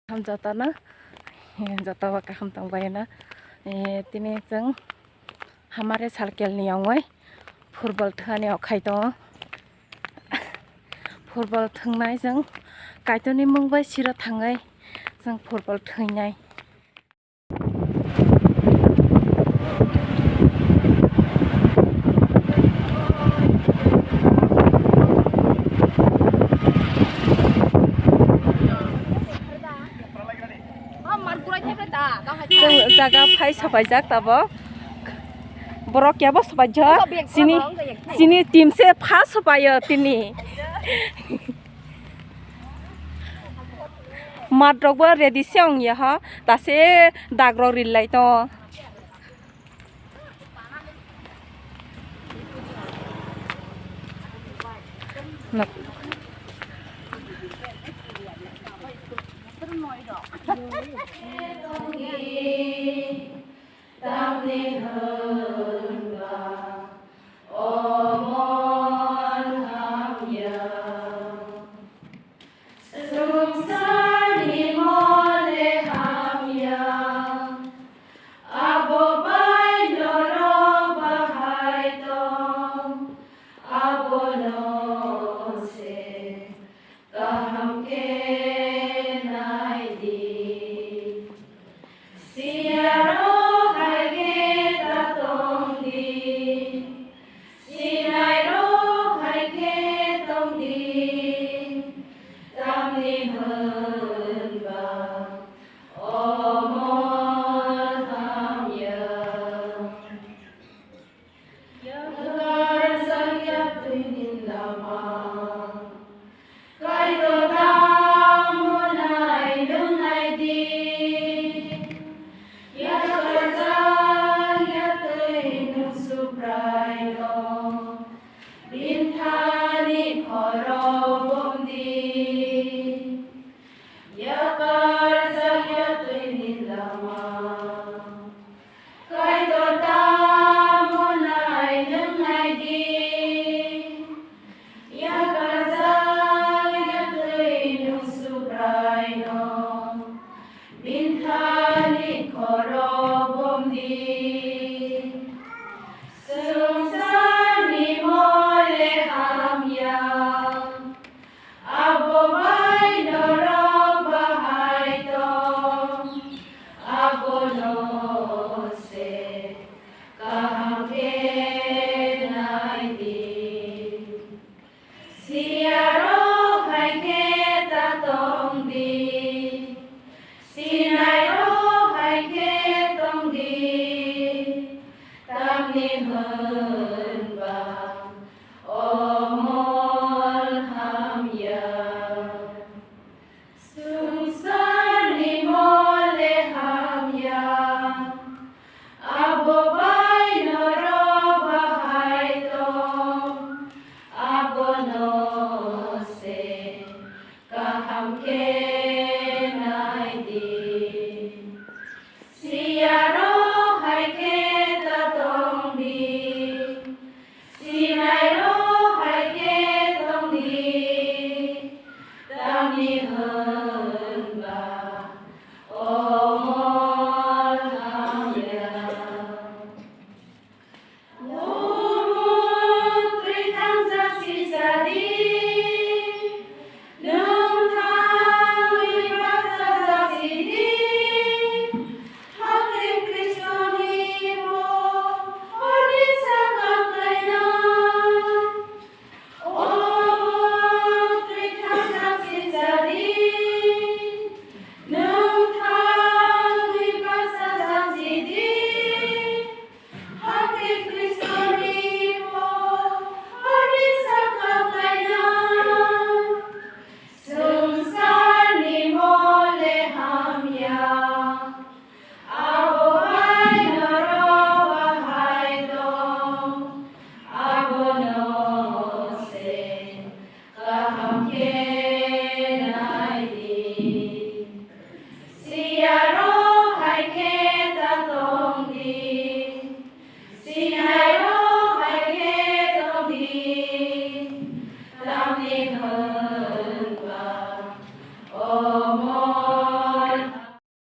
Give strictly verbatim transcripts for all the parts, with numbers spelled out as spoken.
Kaham jotono, joto bo kaham tongbaino. Eh, tini chwng Hamare circle ni yongwi football thwngani okhai tongo. Football thwngnai chwng Kaitorni mung bai siro thangwi chwng football thwngnai. Chwng jaga phai sopaijak tabok. Borok kebo sopaijak. Chini, chini team se pha sopaio tini. Mat rok bo ready se ong ya ha. Tase dag rok rilai tongo. Tamni hwnba omo hamya. Swngcharni mole hamya, abo bai norok bahai tong, abono se kaham khe nai di. Siyarok hai khe ta tong di.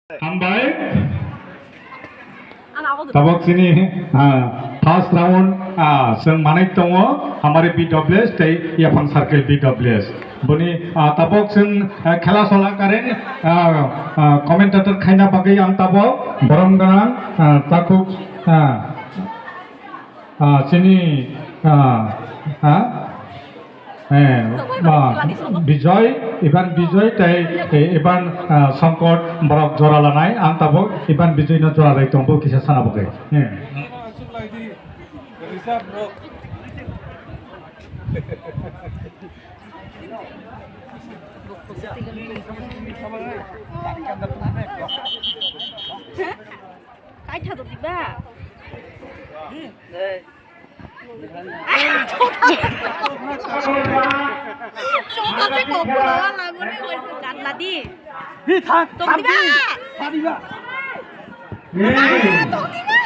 Hambai. Tabok sini, ah, first round, ah, chwng manai tongo, Hamari B W S tei Yaphang Circle B W S. Boni, ah, tabok chwng, ah, khela sola karen, ah, ah, commentator khaina bagwi ang tabok borom gwnang, ah, takhuk, ah, ah, chini, ah, ah, Eh, ma, Bijoy, iban Bijoy tei, eh, iban, ah, Songkot borok jora lanai, ang tabok iban Bijoy no jora lai tongbo kisa sana bagwi. Eh. Kaitha do diba? Chota se kokoro laguni waisa katla di. Hi thang, tong thang diba? Di, thang diba? Tong diba?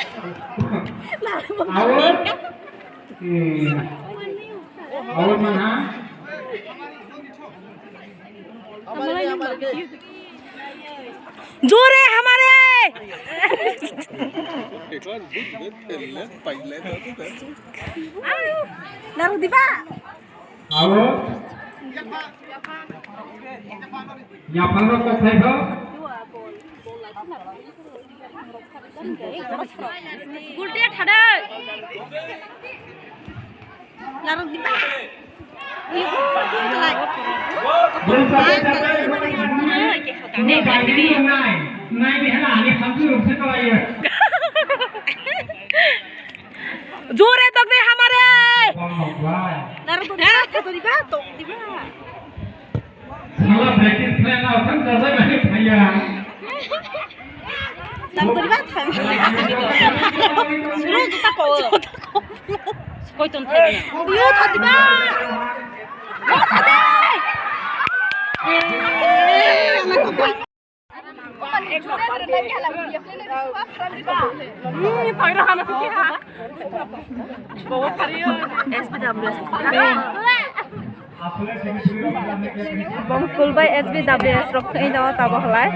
Awo. Eh. Awo mana? Jore hamare. Naru diba? Alo. Yapang rok kok thai kho? Gultia thadai. Narok di ba. Jore tok de hamare. Narok di ba, tok di ba. Sala practice khlai na, thang sajai nai phaiya. Nang tadi ba thang. Suru juta ko. Koi ton thang. Yo thadi ba. Yo thadi. S B W S. Bongkul bai S B W S rok thwngwi tongo tabok halai.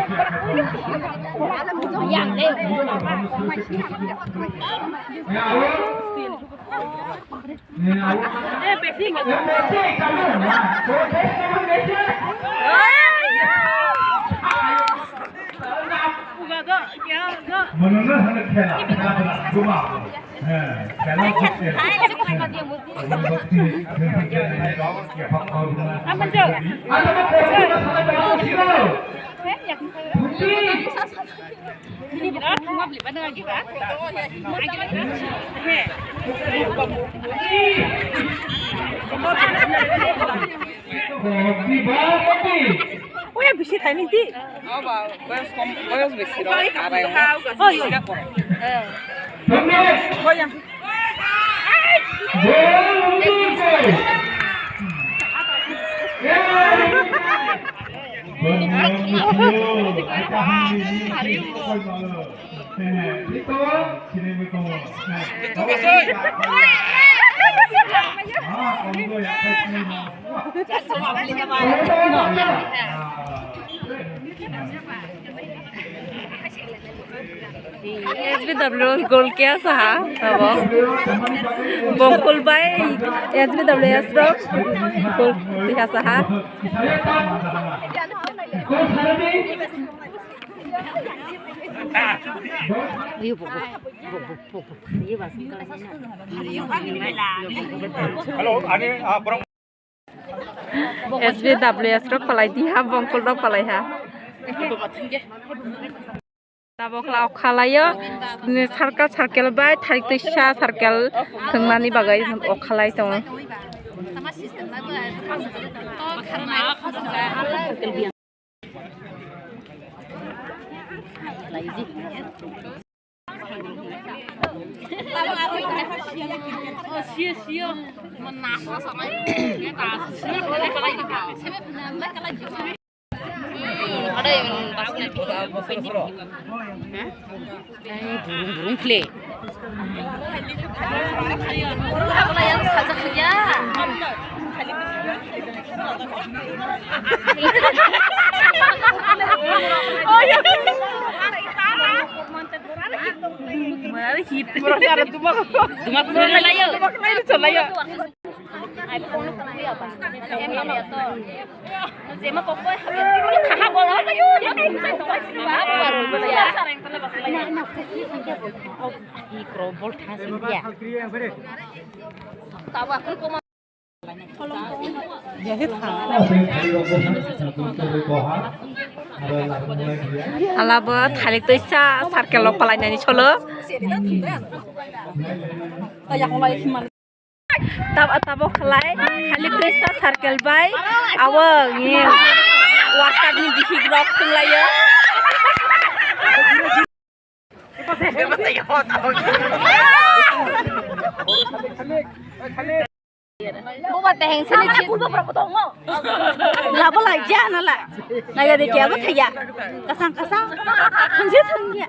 Oya bisi thaini di. Aba boyos kom, boyos bisi rok, arai. Oi, oi. Boyos. S B W goal kiya saha, abo. Bongkul bai S B W S rok goal kiya saha. Hello, ani, ah, borok S B W S rok palai di ha, Bongkul rok palai ha. Tabok la okha laio, circle, circle bai tharik twisa circle thwngmani bagwi okha lai tongo. Burung, burung kle. Hit. Dumak dumak layo. Dumak layo, cholayo. Ikro bol thang sing dia. Alabo thalik toisa circle rok palainani solo. Tab tabok khalai thalik toisa circle bai awo worker ni bihik rok thunglaio. Boba teheng sini chit. Labo lai ja na la. Naga de kya bo thaya. Kasang kasang. Thangje thangya.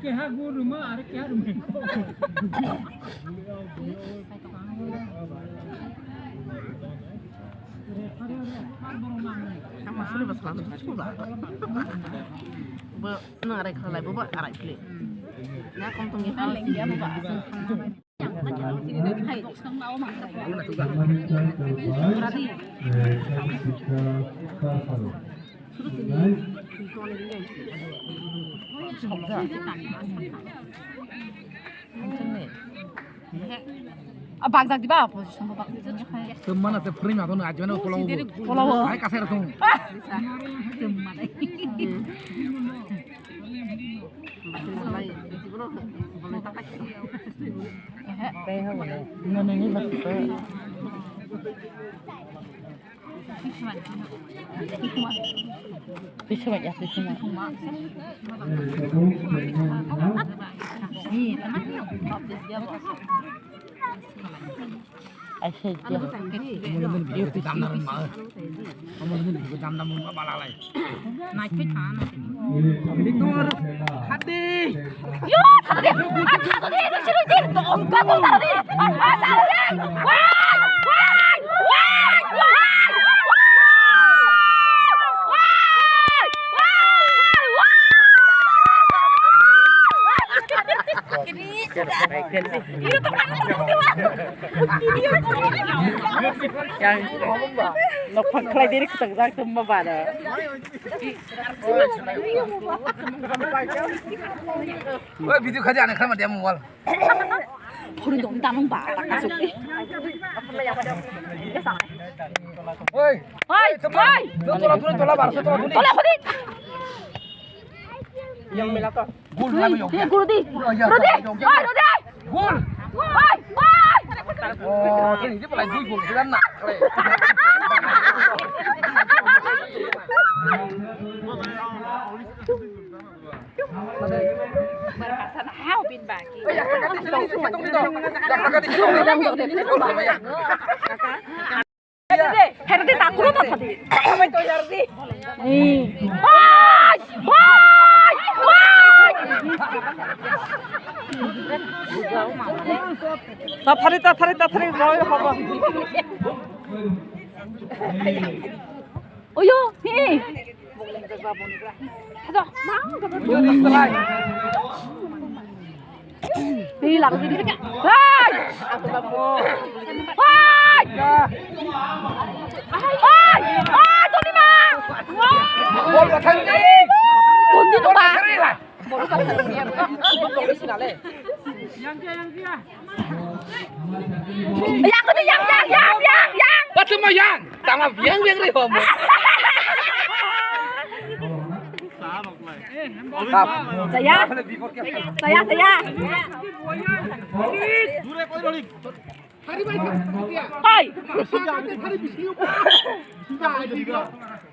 Keha guru ma are keha rumi. Bo nang rai khalai bo ba arai khle. Na kom tong ya. A bak jak diba position bo bak jak diba. Tum mana te frame ato na ajmano polo. Polo. Ai kasar tum. Yang nokphang khlai diri kwchang jak tongma bana. Oi, video khaji ane khlama dia mobile. Phone dong tamung ba ta kasuk. Oi. Oi, oi. Tola, tola, tola, bar, tola, tola. Tola khodi. Yang mela to. Gol, gol, gol. Gol, gol. Gol, gol. Gol. Oi, oi. Oh, ini dia pernah gol, gol, gol, nak. Hau bin bagi. Herde takuru ta thadi. Oi, oi, oi. Tathari, tathari, tathari, roi hobo. Oyo, hi. Hey! Hey! Hey! Hey! Toni ma! Toni ma! Yang, yang, yang, yang, yang, yang. Patama yang, tama yang yang ri homo. Saya, saya. Saya, saya. Hai.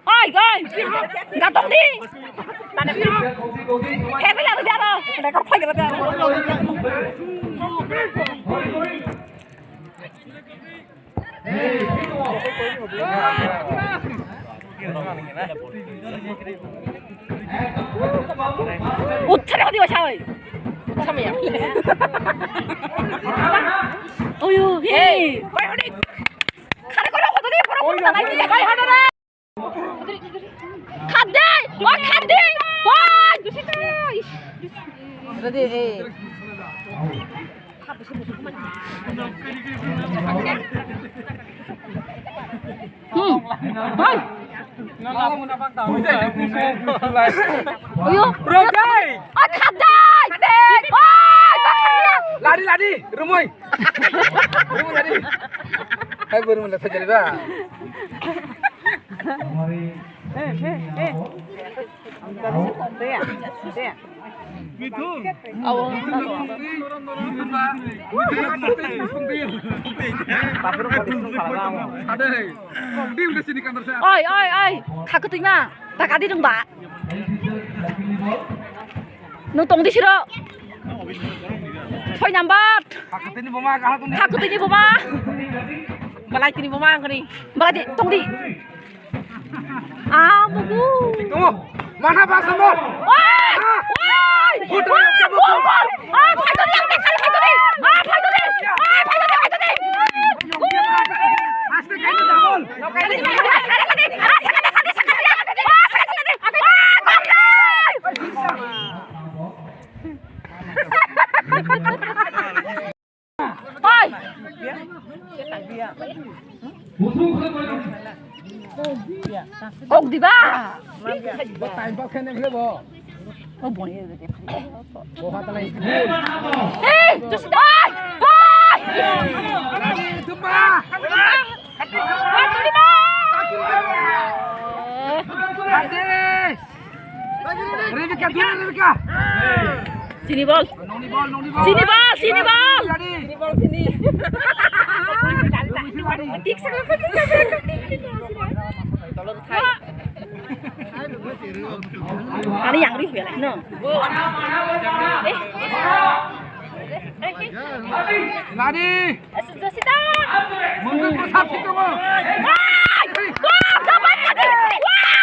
Oi, oi. Gatong di. Hei, hei, hei, hei. Record khai gelo. Uthare hodi basa oi. Samaya. Oyo, hey. Oi, hodi. Khare koro hodi pura pura nai di. Oi, hodi re. Dei, o kha dei, o. Ready, eh. Hmm. Hoi. Uyo. Bro, dai. O kha dei. Oi, bakhan ya. Lari, lari, rumoi. Rumoi lari. Hai, baru mulai terjadi, Bang. Eh, eh, eh. Oi, oi, oi, kha kwtwi ma, ta kadi rwng ba. Nwng tong di siro. Soi number. Kha kwtwi ni buma, kha kwtwi ni buma. Balai tini buma ang kani. Balai di, tong di. Ah, bubu. Tunggu. Mana pas nomor? Woi! Ah! Woi! Putar, woi! Putar. Woi! Ah, fight to the end, fight to the end. Ah, fight to the end. Ah, fight to the end, fight to the end. Aste, fight to the end. Oi! Kok diba? Hey, just die! Die! Rebecca, dua Rebecca. Sini bol. Noni bol, noni bol. Sini bol, sini bol. Sini bol, sini. Ani yang ri ya, no. Eh. Lari. Josita! Mungkin pusat itu, Bang. Wah! Wah! Dapat lagi! Wah!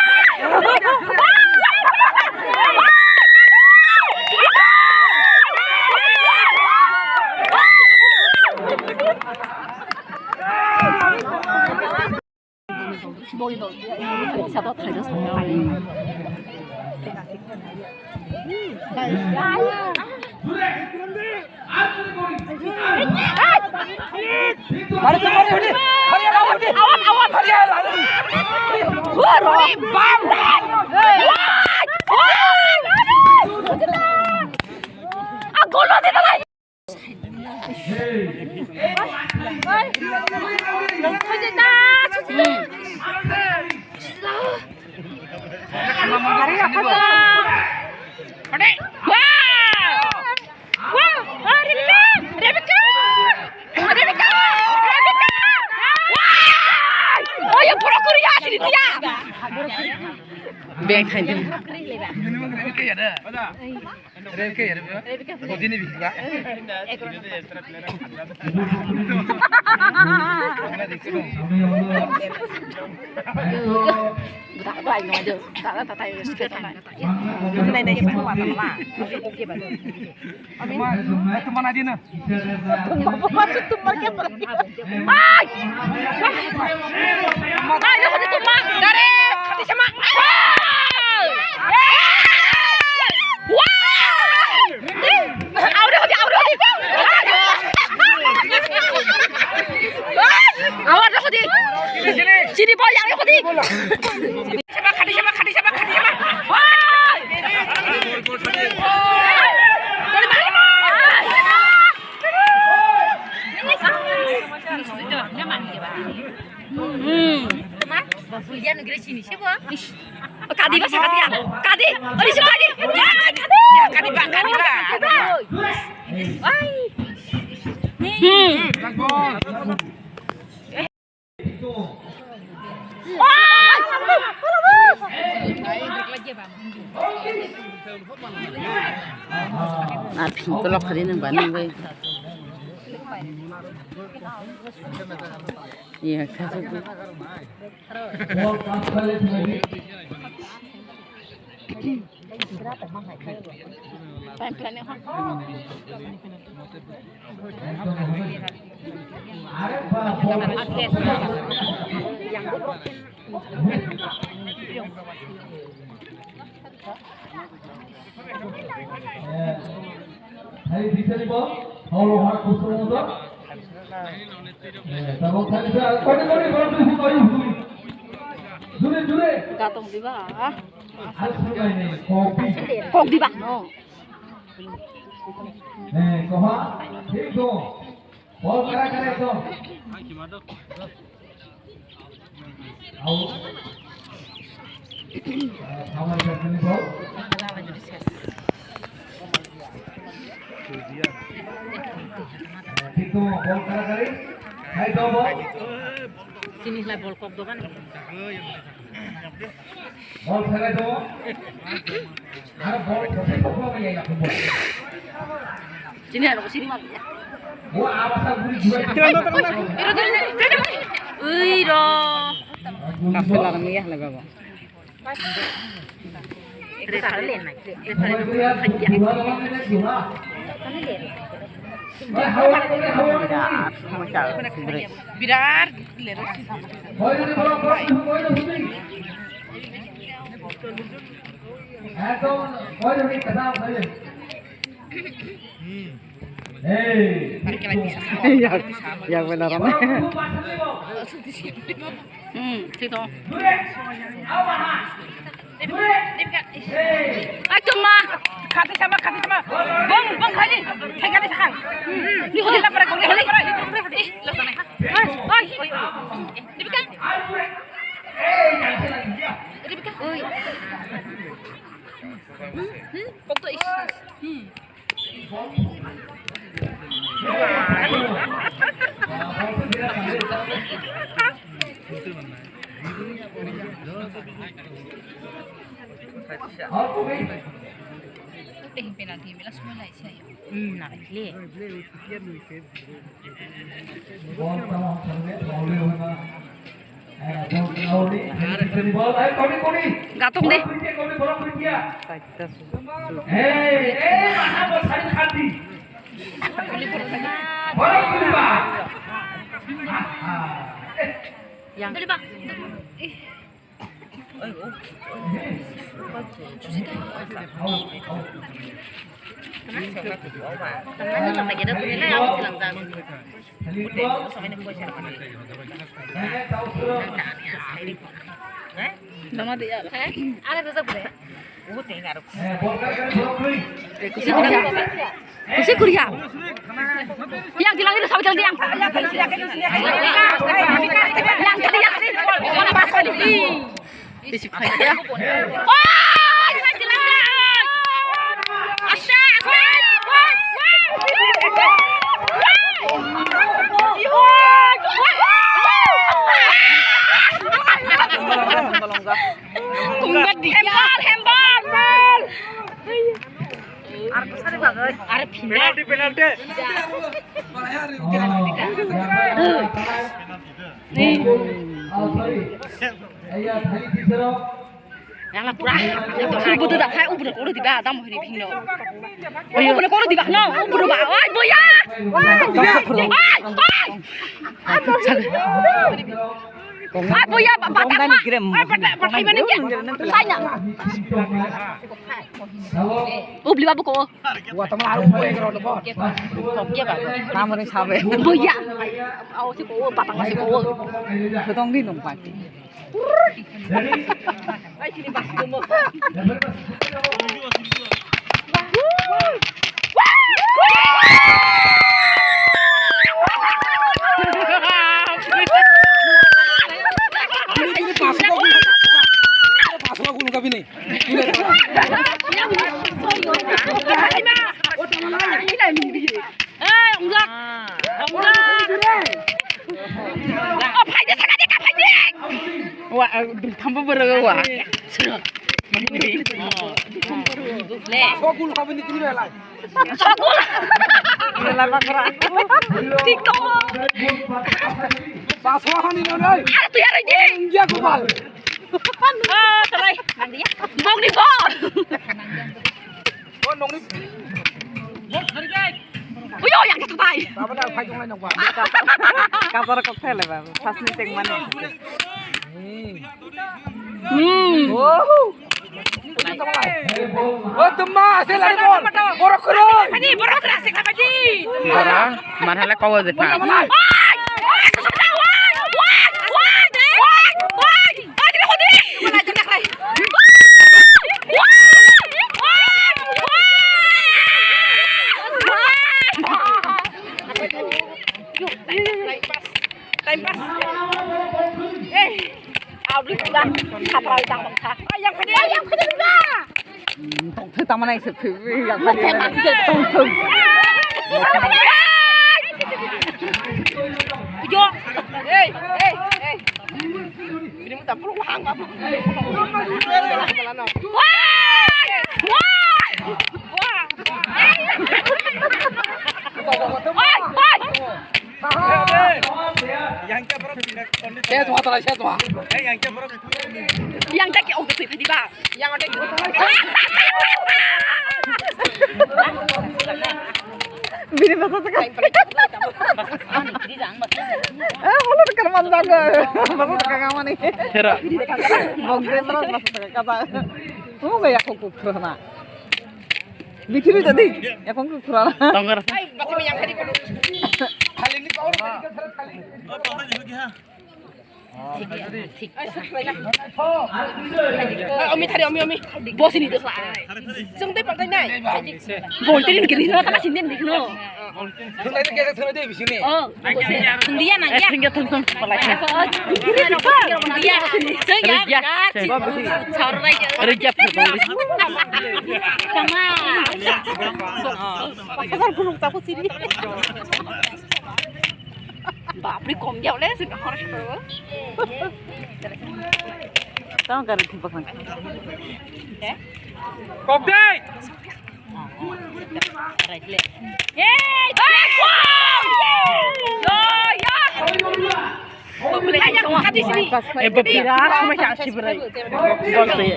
Beng thain thain. Rebecca ya, Rebecca. Rebecca. Bojini bihik ba. Budak bai no jo. Tata tata yo sike tata. Nai nai itu mata mala. Oke ba. Tuma, tuma na dina. Tuma, tuma, tuma, tuma, tuma. Ai! Ai, lo khati tumang. Dare, khati sama. Ai! Wah! Aure khati, aure khati. Aure khati. Sini bol, yang khati. Sama khati, sama khati, sama khati, sama. Wah! Hmm. Kadi ba sa kadi ya? Kadi. Ori si kadi. Ya, kadi. Ya, kadi ba, kadi ba. Wai. Hmm. Na phin tolok khari nang ba nang bai. Iya, kha. Eh, hai bisani bol, holo hak kusung do. Eh, tabok thani sa, kori kori bol tu hui hui. Jure jure. Gatong diba, ha? Al sungai ni kopi. Kok diba, no. Eh, koha, thik do. Bol kara kara ekdom. Out. Eh, power play ni bol. Eh, thik do, bol kara kara. Hai do bol. Sini lai bol kok dogan. Bol phelai tongo. Aro bol thophi thophi ya ya bol. Sini aro sini ma ya. Bo abasa guri guri. Ui ro. Kafe larang ya hala baba. Birat. Hey. Yak, yak benar. Hmm, thik tong. Ai, tong ma. Khati sama, khati sama. Bong, bong khali. Thai khali sakang. Hmm. Ni holi lapar, holi lapar. Ih, la sana. Oi, oi, oi. Rebecca. Rebecca. Oi. Hmm, hmm. Kok to is. Hmm. Teh penalti mila semua lai saya. Hmm, nak le. Gatong de. Yang. Lama dia. Ada tu tak boleh. Kusi kuria. Kusi kuria. Yang tilang itu sampai tilang tiang. Yang tilang. Bisi phai ya. Oi, tilang tilang. Aste, aste. Kunggat dia. Hembal, hembal. Ar kusari bagwi. Ar penalty, penalty. Ni. Yang lah pura. Yang tuh suruh butuh dah, saya ubur koru tiba, adam hari pino. Ubur koru tiba, no, ubur ba, oi boya. Oi, oi. Ai, boya, ba-, batang ma. Ai, batang, batang ma ni. Saya. Ubli babu ko. Wa tama aru ko ero no bo. Ko ke ba. Tamo ni sabe. Boya. Au si ko, batang si ko. Khotong di nung pati. Wa, eh, thambo boro wa. Le. Sokul kami ni kini belai. Sokul. Belai bakra. Tiko. Baswa hani no nai. Are tu yar ini. India gopal. Ah, salai. Bong ni bong. Oh, nongni. Uyo, yang ketupai. Apa dah, apa yang lain, apa? Kasar kok thele ba, sasni sing mana? Hmm. Wow. O tumma, ase lari bol. Borok khoroi. Ani borok khoroi ase kabadi. Bora, manhala kowo je pha. Oi! Oi! Time pass. Eh, abri kuda, kapra dang bangkha. Ayang khade, ayang khade ba. Tongthai tamana ise phi, yang khade. Tongthai. Yo, hey, hey, hey. Bini muta pulung hang apa? Wah! Wah! Wah! Wah! Wah! Yang kya borok sini kondisi. Saya tuh, saya tuh. Eh, yang kya borok. Yang tak kya udah tuh tiba. Yang ada. Bini basa saka. Eh, holo kerman jago. Basa saka kamani. Hera. Bongre basa saka kata. Oh, gaya kok kok na. Bichiri tadi, ya kong kuk thura. Tonggar. Ai, bati yang tadi kono. Halini kau. Thik, thik. Ai, omi thari, omi, omi. Bos ini tuh lah. Sung teh pakai nai. Bontin gini lah, tak sini nih, no. Thunai de kesa thunai de bisini. Oh, thung dia na ya. Thung dia thung thung. Thung dia. Thung ya. Thung ya. Thung ya. Kama. Pasal gunung tapu sini. Bapri kom dia oleh sini harus tahu. Tang kari thumpak nang. Kok dai.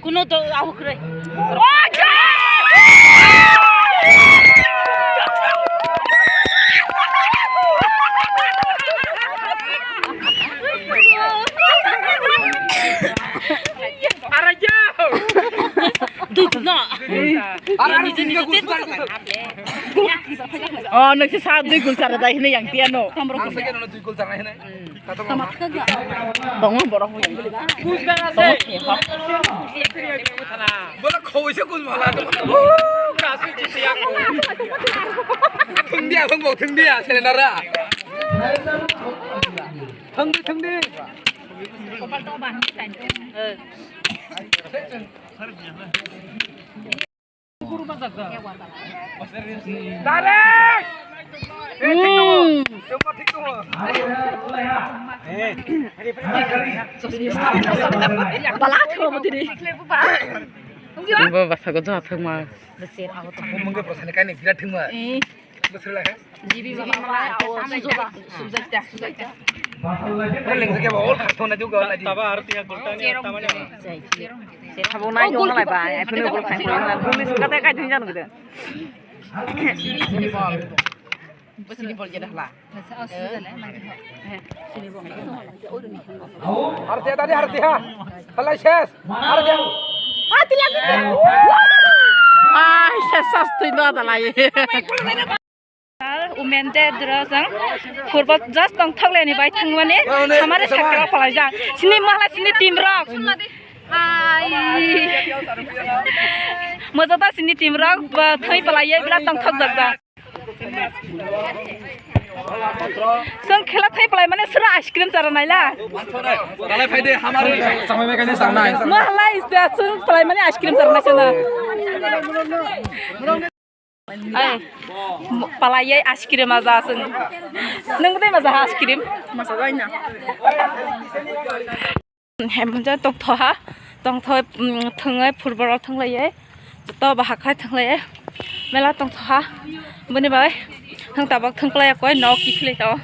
Kuno to ahu kre. Dui gul no. Ara ni jeni jeni gul. Oh, nang si sa dui gul sara dai hini yang tiano. Ang sa kena dui gul sara hini. Tongo borok. Bola khoi se kun mala. Kasi jiti aku. Thung dia, thung bo, thung dia, sele nara. Thung di, thung di. Direct! Bala thwma tini. Bo basa go jwa thwma. Mungge prosani kani birat thwma. Bosrela he. Jibi mala, o, sujoba, subjaita, subjaita. Ore lengse ke ba, ol khaktona juga lagi. Taba arti ya gultani tamani. Se thabo nai jong lai ba, ai phone bol khai ko na, police kata kai thung jan gede. Bosini bol jeda hla. Arti tadi arti ha. Halai ses. Arti. Ai, ses, ses, twi no dalai. Women de drosang. Purbo just tong thok leni bai thangmani. Hamare sakra palai jang. Sini mahla sini team rok. Ai. Mojo da sini team rok ba thoi palai ye bla tong thok jak da. Song khela thai palai mane sura ice cream chara naila. Dalai phai de hamari. Samai mekani sangnai. Mahalai ista song palai mane ice cream chara naisana. Ai, palai ye ice cream aja song. Nung de maja ice cream. Masa jaina. Hem ja tongthoha, tongthoi, mm, thwngai phurboro thwnglaiye, joto bahai khai thwnglaiye, mela tongthoha, boni bai thwng tabok thwngklaiya koi nok kiphilai tao.